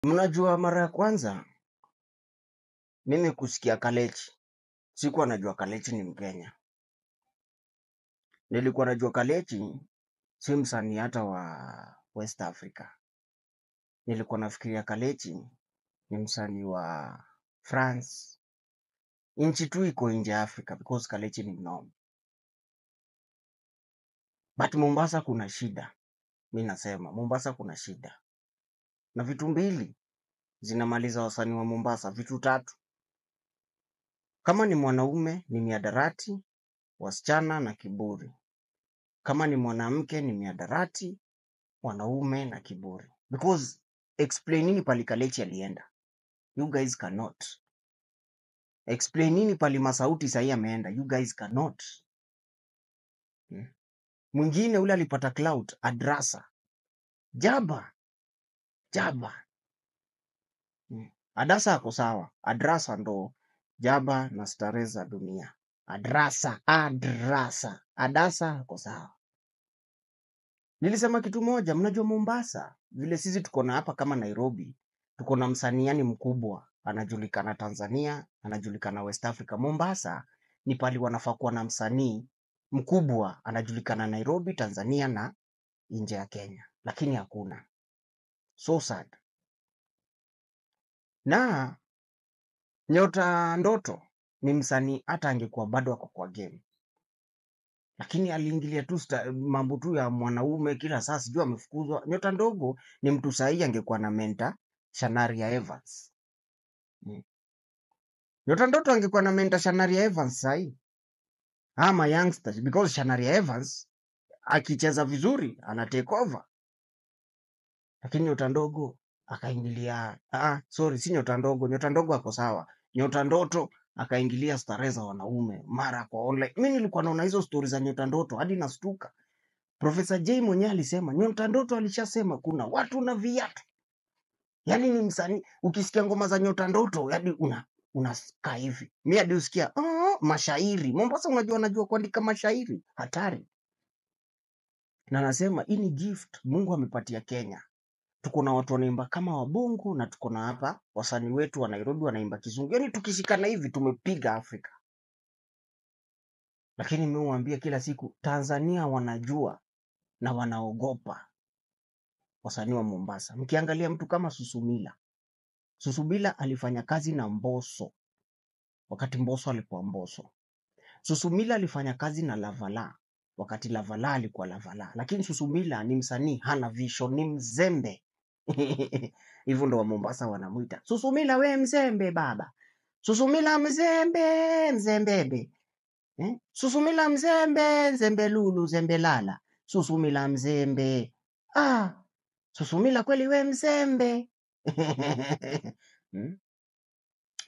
Mnajua mara ya kwanza mimi kusikia Kalechi, sikuwa najua Kalechi ni Mkenya. Nilikuwa najua Kalechi si msanii hata wa West Africa. Nilikuwa nafikiria Kalechi ni msanii wa France, nchi tu iko nje ya Africa because Kalechi ni mnoma. But Mombasa kuna shida, mi nasema Mombasa kuna shida, na vitu mbili zinamaliza wasanii wa Mombasa, vitu tatu. Kama ni mwanaume ni miadarati, wasichana na kiburi. Kama ni mwanamke ni miadarati, wanaume na kiburi. Because explainini pali Kalechi alienda, you guys cannot explainini pali Masauti sahii ameenda, you guys cannot. Mwingine ule alipata clout, Adrasa Jaba Jaba. Adasa ako sawa, Adrasa ndo Jaba na starehe za dunia. Adrasa, Adrasa, Adasa ako sawa. Nilisema kitu moja, mnajua Mombasa vile sisi tuko na hapa kama Nairobi, tuko na msanii yani mkubwa anajulikana Tanzania, anajulikana West Africa. Mombasa ni pali wanafaa kuwa na msanii mkubwa anajulikana Nairobi, Tanzania na nje ya Kenya, lakini hakuna. So sad. Na Nyota Ndoto ni msanii hata angekuwa bado ako kwa game, lakini aliingilia tu mambo tu ya mwanaume kila saa, sijui amefukuzwa. Nyota Ndogo ni mtu sahihi, angekuwa na mentor Shanaria Evans. Nyota Ndoto angekuwa na mentor Shanaria Evans sahihi, ama youngsters, because Shanaria Evans akicheza vizuri ana take over, lakini Nyota Ndogo akaingilia. Sorry, si Nyota Ndogo. Nyota Ndogo ako sawa. Nyota Ndoto akaingilia starehe za wanaume mara kwa online. Mimi nilikuwa naona hizo stories za Nyota Ndoto hadi nastuka. Professor J mwenyewe alisema Nyota Ndoto alishasema kuna watu na viatu. Yaani ni msanii, ukisikia ngoma za Nyota Ndoto yaani unakaa hivi. Mimi hadi usikia mashairi. Mombasa unajua najua kuandika mashairi, hatari. Na nasema hii ni gift Mungu amepatia Kenya. Tuko na watu wanaimba kama wabongo na tuko na hapa wasanii wetu wa Nairobi wanaimba kizungu. Yaani tukishikana hivi tumepiga Afrika. Lakini mimi huambia kila siku Tanzania wanajua na wanaogopa wasanii wa Mombasa. Mkiangalia mtu kama Susumila. Susumila alifanya kazi na Mbosso wakati Mbosso alikuwa Mbosso. Susumila alifanya kazi na Lavala wakati Lavala alikuwa Lavala. Lakini Susumila ni msanii, hana vision, ni mzembe. Hivyo ndo wa Mombasa wanamuita Susumila, we mzembe baba. Susumila mzembe, mzembebe. Susumila mzembe, mzembe lulu, zembe lala. Susumila mzembe. Susumila kweli we mzembe.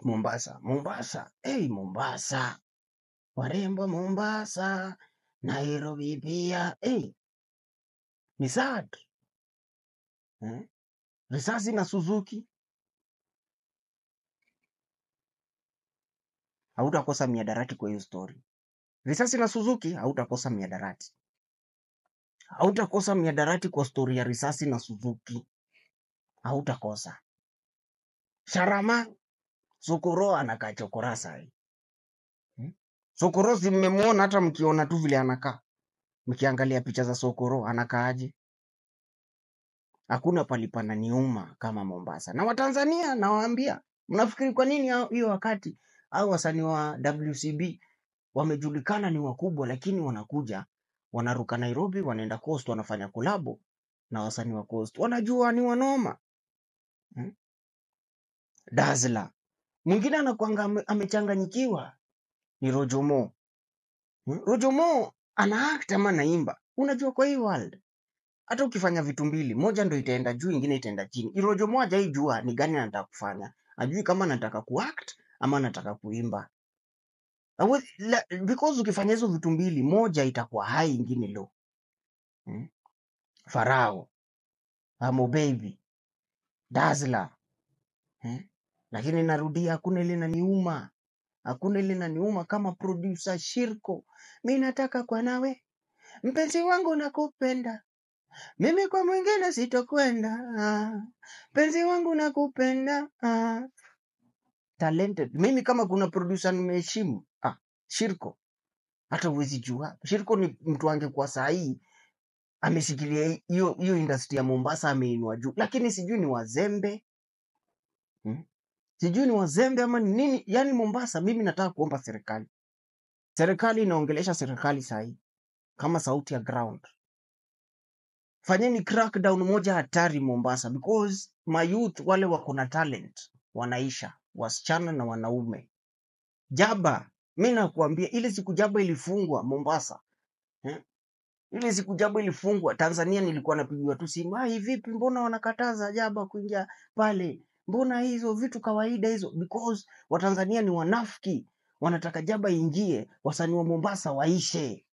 Mombasa, Mombasa. Hey, Mombasa. Warembo Mombasa, Nairobi pia. Hey, ni sad. Risasi na Suzuki. Hautakosa miadarati kwa hiyo story. Risasi na Suzuki, hautakosa miadarati. Hautakosa miadarati kwa story ya Risasi na Suzuki. Hautakosa. Sharama, Sokoro anakaa chokora sahi. Sokoro si mmemuona, hata mkiona tu vile anakaa. Mkiangalia picha za Sokoro anakaaje? Hakuna palipana niuma kama Mombasa. Na Watanzania nawaambia, mnafikiri kwa nini hiyo wakati au wasanii wa WCB wamejulikana ni wakubwa, lakini wanakuja wanaruka Nairobi, wanaenda Coast, wanafanya kolabo na wasanii wa Coast, wanajua ni wanoma. Dazla mwingine anakuanga amechanganyikiwa ni Rojomo. Rojomo ana act ama anaimba. Unajua kwa hii world hata ukifanya vitu mbili, moja ndo itaenda juu, ingine itaenda chini. Rojomo hajaijua ni gani anataka kufanya. Ajui kama anataka kuact ama anataka kuimba. Because ukifanya hizo vitu mbili, moja itakuwa high, ingine low. Farao, Amo Baby, Dazla. Lakini narudia, hakuna ile inaniuma. Hakuna ile inaniuma kama producer Shirko. Mimi nataka kwa nawe, mpenzi wangu nakupenda. Mimi kwa mwingine sitokwenda, penzi wangu nakupenda. Talented. Mimi kama kuna producer nimeheshimu, Shirko, hata huwezi jua. Shirko ni mtu angekuwa saa hii ameshikilia hiyo industry ya Mombasa, ameinua juu, lakini sijui ni wazembe, Sijui ni wazembe ama ni nini. Yani Mombasa, mimi nataka kuomba serikali, serikali inaongelesha serikali saa hii kama sauti ya ground, fanyeni crackdown moja hatari Mombasa, because my youth wale wako na talent wanaisha, wasichana na wanaume. Jaba, mi nakuambia ile siku Jaba ilifungwa Mombasa, Ile siku Jaba ilifungwa Tanzania, nilikuwa napigiwa tu simu, ah, vipi, mbona wanakataza Jaba kuingia pale? Mbona hizo vitu kawaida hizo? Because Watanzania ni wanafiki, wanataka Jaba ingie, wasanii wa Mombasa waishe.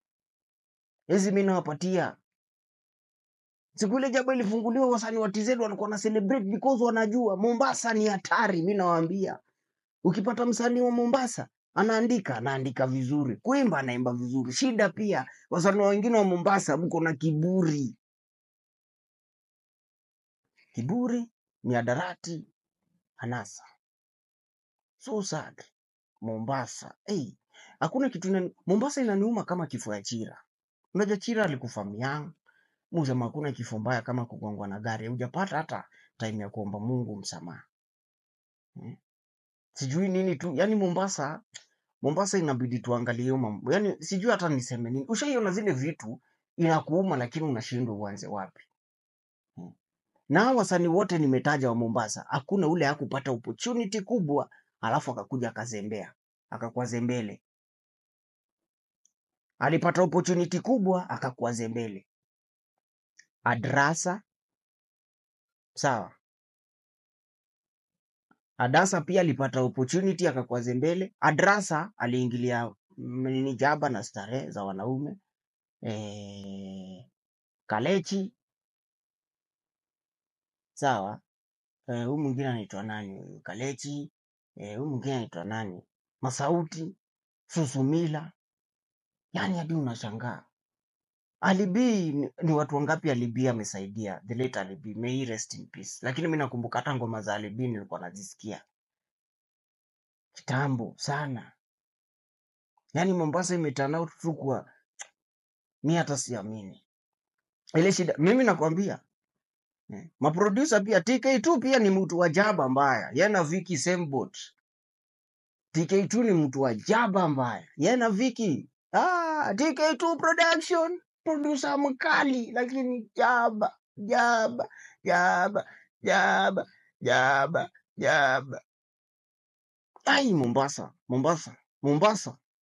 Hizi mimi nawapatia. Siku ile Jaba ilifunguliwa, wasanii wa TZ walikuwa na celebrate because wanajua Mombasa ni hatari. Mimi nawaambia, ukipata msanii wa Mombasa anaandika, anaandika vizuri, kuimba anaimba vizuri. Shida pia wasanii wengine wa Mombasa mko na kiburi, kiburi, miadarati, anasa. So sad. Mombasa. Hey, hakuna kitu Mombasa inaniuma kama kifo ya Chira. Unajua Chira alikufa miang. Musema hakuna kifo mbaya kama kugongwa na gari. Hujapata hata time ya kuomba Mungu msamaha. Sijui nini tu. Yaani Mombasa inabidi tuangalie hiyo mambo. Yaani sijui hata niseme nini. Ushaiona zile vitu inakuuma lakini unashindwa uanze wapi. Na hawa wasanii wote nimetaja wa Mombasa, hakuna ule hakupata opportunity kubwa alafu akakuja akazembea, akakuwa zembele. Alipata opportunity kubwa akakuwa zembele. Adrasa, sawa. Adasa pia alipata opportunity akakuwa zembele. Adrasa aliingilia nini jaba na starehe za wanaume. Kalechi, sawa. Huyu mwingine anaitwa nani huyu? Kalechi. Huyu mwingine anaitwa nani? Masauti, Susumila. Yaani hadi unashangaa. Ali B ni watu wangapi Ali B amesaidia? The late Ali B, may he rest in peace. Lakini mimi nakumbuka hata ngoma za Ali B nilikuwa nazisikia kitambo sana. Yaani Mombasa imeturn out tu kuwa, mimi hata siamini. Ile shida mimi nakwambia. Maproducer pia TK2 pia ni mtu wa jaba mbaya. Yeye na Vicky same boat. TK2 ni mtu wa jaba mbaya. Yeye na Vicky. TK2 production, producer mkali lakini jaba, jaba, jaba, jaba, jaba, jaba. Ai, Mombasa, Mombasa, Mombasa.